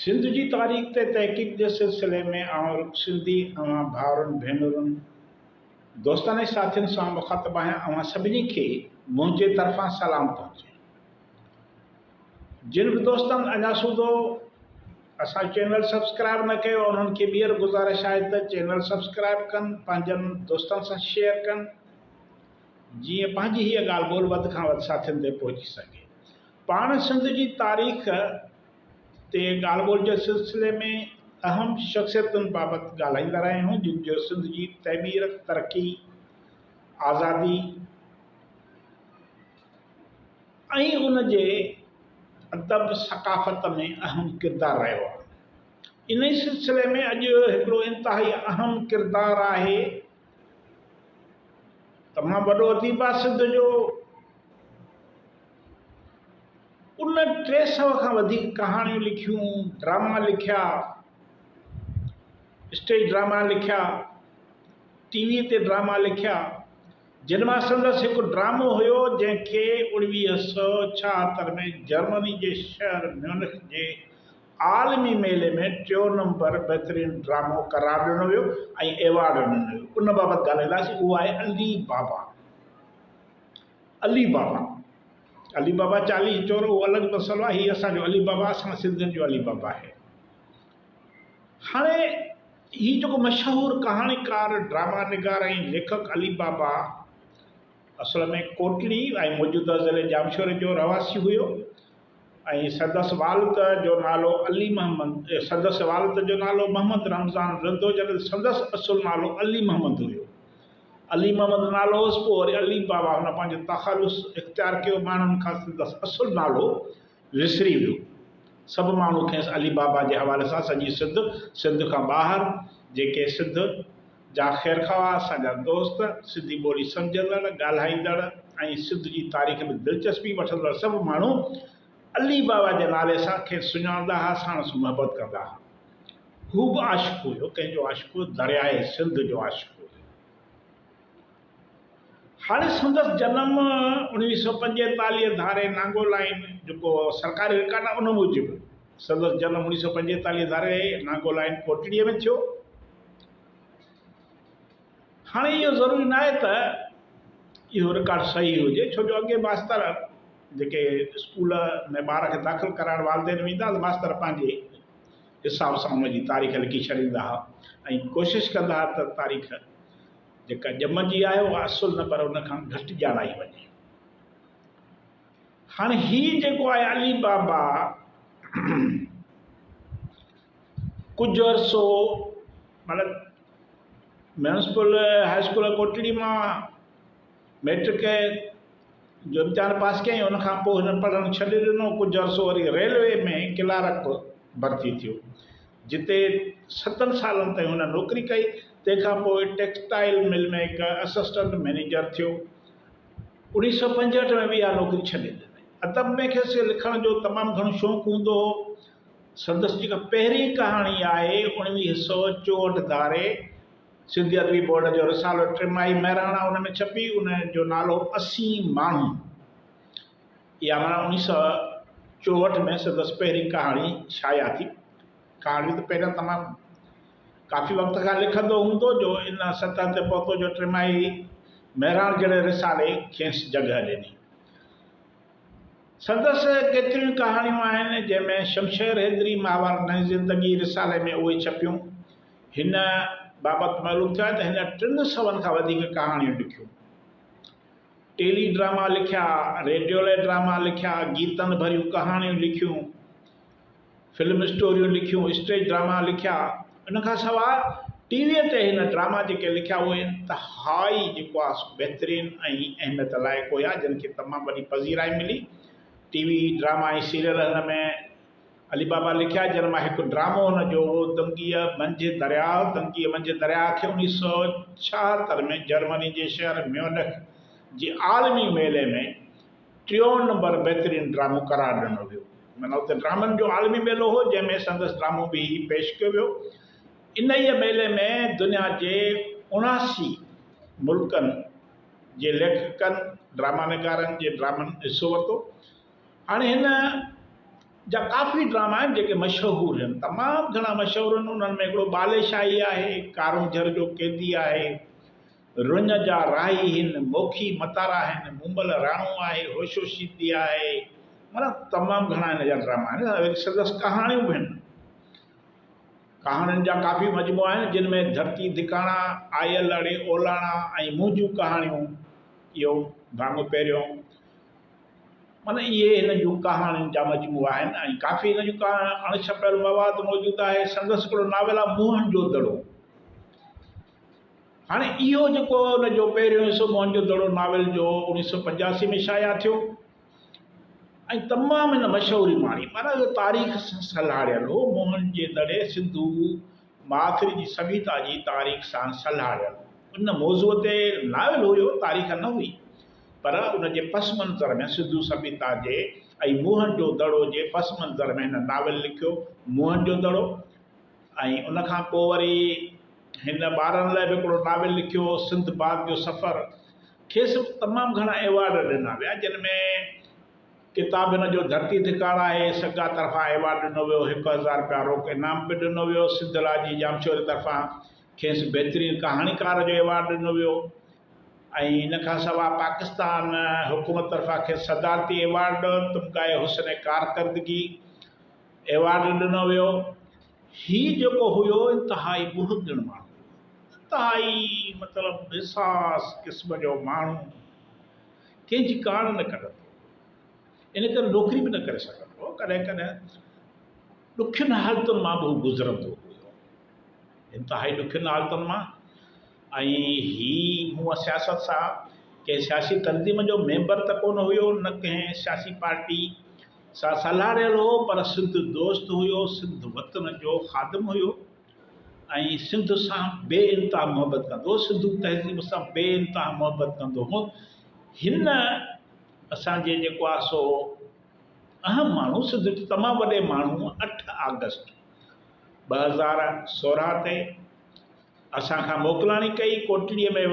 سنڌ جي تاريخ تي تحقيق جي سلسلي ۾ آئون رڪ سنڌي اوهان ڀائرن، ڀينرن، دوستن ۽ ساٿين سان مخاطب آهيان اوهان سڀني کي منهنجي طرفان سلام پهچي. جن به دوستن اڃا سوڌو اسان جو چينل سبسڪرائب نه ڪيو آهي انهن کي ٻيهر گذارش آهي ته چينل سبسڪرائب ڪن پنهنجن دوستن سان شيئر ڪن جيئن پنهنجي هيء ڳالهه ٻولهه وڌ کان وڌ ساٿين تائين پهچي سگهي. پاڻ سنڌ جي تاريخ تي ڳالهه ٻولهه جي سلسلي ۾ اهم شخصيتن بابت ڳالهائيندا رهيا آهيون جن جو سنڌ جي تعمير، ترقي، آزادي ۽ ان جي ادب ثقافت ۾ اهم ڪردار رهيو آهي. انهي سلسلي ۾ اڄ هڪڙو انتهائي اهم ڪردار آهي تمام وڏو اديب آهي سنڌ جو ان 300 کان وڌيڪ ڪهاڻيون لکيون، ڊراما لکيا، اسٽيج ڊراما لکيا، ٽي وي تي ڊراما لکيا، جن مان سندس هڪ ڊرامو هيو جنهن کي 1976 ۾ جرمني جي شهر ميونخ جي عالمي ميلي ۾ ٽيون نمبر بهترين ڊرامو قرار ڏنو ويو ۽ ايوارڊ ڏنو ويو. ان بابت ڳالهائينداسين، اهو آهي علي بابا. علي بابا علي بابا 40 چور اهو الڳ مسئلو آهي هي اسان جو علي بابا اسان سنڌين جو علي بابا آهي هاڻي هي جيڪو مشهور ڪهاڻيڪار ڊراما نگار ۽ ليکڪ علي بابا اصل ۾ ڪوٽڙي ۽ موجوده ضلعي ڄامشوري جو رهواسي هيو ۽ سندس والد جو نالو علي محمد سندس والد جو نالو محمد رمضان رند هو جڏهن سندس اصل نالو علي محمد هيو علي محمد نالو هوس پوء وري علي بابا هن پنهنجو تخلص اختيار ڪيو ماڻهن کان سندس اصل نالو وسري ويو سڀ ماڻهو کيس علي بابا جي حوالي سان سڄي سنڌ سنڌ کان ٻاهر جيڪي سنڌ جا خيرخواهه اسان جا دوست سنڌي ٻولي سمجهندڙ ڳالهائيندڙ ۽ سنڌ جي تاريخ ۾ دلچسپي وٺندڙ سڀ ماڻهو علي بابا جي نالي سان کيس سڃاڻندا ها ساڻس محبت ڪندا ها. هو به عاشق هيو، ڪنهن جو عاشق هيو؟ درياء سنڌ جو عاشق هيو. هاڻي سندس جنم 1945 ڌاري نانگو لائين جيڪو سرڪاري رڪارڊ آهي ان موجب سندس جنم 1945 ڌاري نانگو لائين ڪوٽڙيء ۾ ٿيو. هاڻي اهو ضروري ناهي ته اهو رڪارڊ صحيح هجي ڇو جو اڳي ماستر جيڪي اسڪول ۾ ٻار کي داخل ڪرائڻ والدين ويندا ته ماستر پنهنجي حساب سان ان جي تاريخ لکي ڇڏيندا ها ۽ ڪوشش ڪندا ها ته تاريخ جيڪا ڄم جي آهي اها اصل نه پر ان کان گهٽ ڄاڻائي وڃي. هاڻي هي جيڪو آهي علي بابا ڪجهه عرصو مطلب ميونسپل هاء اسڪول ڪوٽڙي مان ميٽرڪ جو امتحان پاس ڪيائين ان کان پوء هن پڙهڻ ڇڏي ڏنو ڪجهه عرصو وري ريلوي ۾ ڪلارڪ ڀرتي ٿيو جتي ستن سالن تائين هن نوڪري ڪئي تنهن کان پوء ٽيڪسٽائل مل ۾ هڪ اسسٽنٽ مئنيجر ٿيو 1965 ۾ به اها نوڪري ڇڏي ڏنائين ادب ۾ کيس لکڻ جو تمام گهڻو شوق هوندو هو سندس جيڪا پهرين ڪهاڻي آهي 1964 ڌاري سنڌي ادبي بورڊ جو رسالو ٽماهي مهراڻ ان ۾ ڇپي، ان جو نالو اسين ماڻهو. اها معنيٰ 1964 ۾ سندس پهرين ڪهاڻي شايع ٿي. ڪهاڻيون ته پهريان تمام ڪافي وقت کان لکندو هوندو جو ان سطح تي پهتو جو ٽماهي مهراڻ جهڙي رسالي کيس جڳهه ڏني. سندس ڪيتريون ڪهاڻيون آهن، جنهن ۾ شمشير حيدري ماهوار نئين زندگي رسالي ۾ اهي ڇپيون. هن بابت معلوم ٿيو آهي ته هن ٽن سون کان وڌيڪ ڪهاڻيون لکيون، ٽيلي ڊراما لکيا، ريڊيو لاء ڊراما لکيا، گيتن ڀريون ڪهاڻيون لکيون، فلم اسٽوريون لکيون، اسٽيج ڊراما لکيا. ان کان سواء ٽي ويء تي هن ڊراما جيڪي لکيا اهي انتهائي جيڪو آهي سو بهترين ۽ اهميت لائق هيا جن کي تمام وڏي پذيرائي ملي. ٽي وي ڊراما ۽ سيريل هن ۾ علي بابا لکيا جن مان هڪ ڊرامو هن جو هو دنگيء منجهه درياء دنگيء منجهه درياء کي 1976 ۾ جرمني جي شهر ميونخ جي عالمي ميلي ۾ ٽيون نمبر بهترين ڊرامو قرار ڏنو ويو. معنيٰ اتي ڊرامن جو عالمي ميلو هو جنهن ۾ سندس ڊرامو به پيش ڪيو ويو. انهيء ميلي ۾ دنيا جي 79 ملڪن جي ليکڪن، ڊراما نگارن جي ڊرامن حصو ورتو. هاڻي هن جا ڪافي ڊراما آهن جيڪي مشهور آهن، تمام گهڻا مشهور آهن، انهن ۾ هڪڙو ٻاليشاهي آهي، ڪارونجهر جو قيدي آهي، رڃ جا راهي هن، موکي متارا هن، مومل راڻو آهي، هوشو شيدي آهي، معنيٰ تمام گهڻا هن جا ڊراما آهن، وري سندس ڪهاڻيون به آهن. ڪهاڻين جا ڪافي مجموعا آهن، جن ۾ ڌرتي ڌڪاڻا، آيل اڙي اولاڻا ۽ منهنجون ڪهاڻيون اهو ڀاڱو پهريون. معنيٰ اهي هن جون ڪهاڻين جا مجموعا آهن ۽ ڪافي هن جون اڻ ڇپيل مواد موجود آهي. سندس هڪڙو ناول آهي موهن جو دڙو. هاڻي اهو جيڪو هن جو پهريون حصو موهن جو دڙو ناول جو اوڻيهه سو 85 ۾ شايع ٿيو ۽ تمام هن مشهوري ماڻي معنيٰ اهو تاريخ سان سلهاڙيل هو. موهن جي دڙي سنڌو ماٿري جي سڀيتا جي تاريخ سان سلهاڙيل هو. ان موضوع تي ناول هيو تاريخ نه هئي. پر ان جي پس منظر ۾ سنڌو سڀيتا جي ۽ موهن جو دڙو جي پس منظر ۾ هن ناول لکيو موهن جو دڙو ۽ ان کان پوء وري هن ٻارن لاء به هڪڙو ناول لکيو سنڌ باد جو سفر. کيس تمام گهڻا ايوارڊ ڏنا ويا جن ۾ ڪتاب هن جو ڌرتي ڌڪار آهي سگا طرفان ايوارڊ ڏنو ويو 1000 رپيا روڪ انعام به ڏنو ويو سنڌ لاجي ڄامشوري طرفان کيس بهترين ڪهاڻيڪار جو ايوارڊ ڏنو ويو. ۽ ان کان سواء پاڪستان حڪومت طرفان کيس صدارتي ايوارڊ، تمغه حسن ڪارڪردگي ايوارڊ ڏنو ويو. هي جيڪو هيو انتهائي ٻهڳڻ ماڻهو هيو، انتهائي مطلب حساس قسم جو ماڻهو، ڪنهن جي ڪاڻ نه ڪڍندو هو، ان ڪري نوڪري به نه ڪري سگهندو هو، ڪڏهن ڪڏهن ڏکين حالتن مان به هو گذرندو هيو، انتهائي ڏکين حالتن مان. ۽ هي هونء سياست سان ڪنهن سياسي تنظيم جو ميمبر ته ڪونه هيو نه ڪنهن سياسي پارٽي سان سلهاڙيل هو پر سنڌ دوست هيو، سنڌ وطن جو خادم هيو ۽ سنڌ سان بي انتها محبت ڪندو هو، سنڌو تهذيب سان بي انتها محبت ڪندو هو. هن اسان جي جيڪو آهي سو اهم ماڻهو سنڌ جي تمام وڏي ماڻهو 8 آگسٽ 2016 تي اسان کان موڪلاڻي ڪئي. ڪوٽڙيء ۾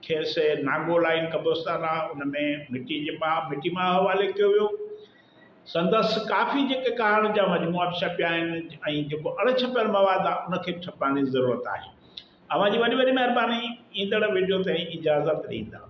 کيس ناگو لائين قبرستان آ، ان ۾ مٽي جي ماء مٽي ماء حوالي ڪيو ويو. سندس ڪافي جيڪي ڪهاڻين جا مجموعا به ڇپيا آهن ۽ جيڪو اڻ ڇپيل مواد آ، ان کي به ڇپائڻ جي ضرورت آهي. اوهان جي وڏي وڏي مهرباني. ايندڙ وڊيو تائين اجازت ڏيندا.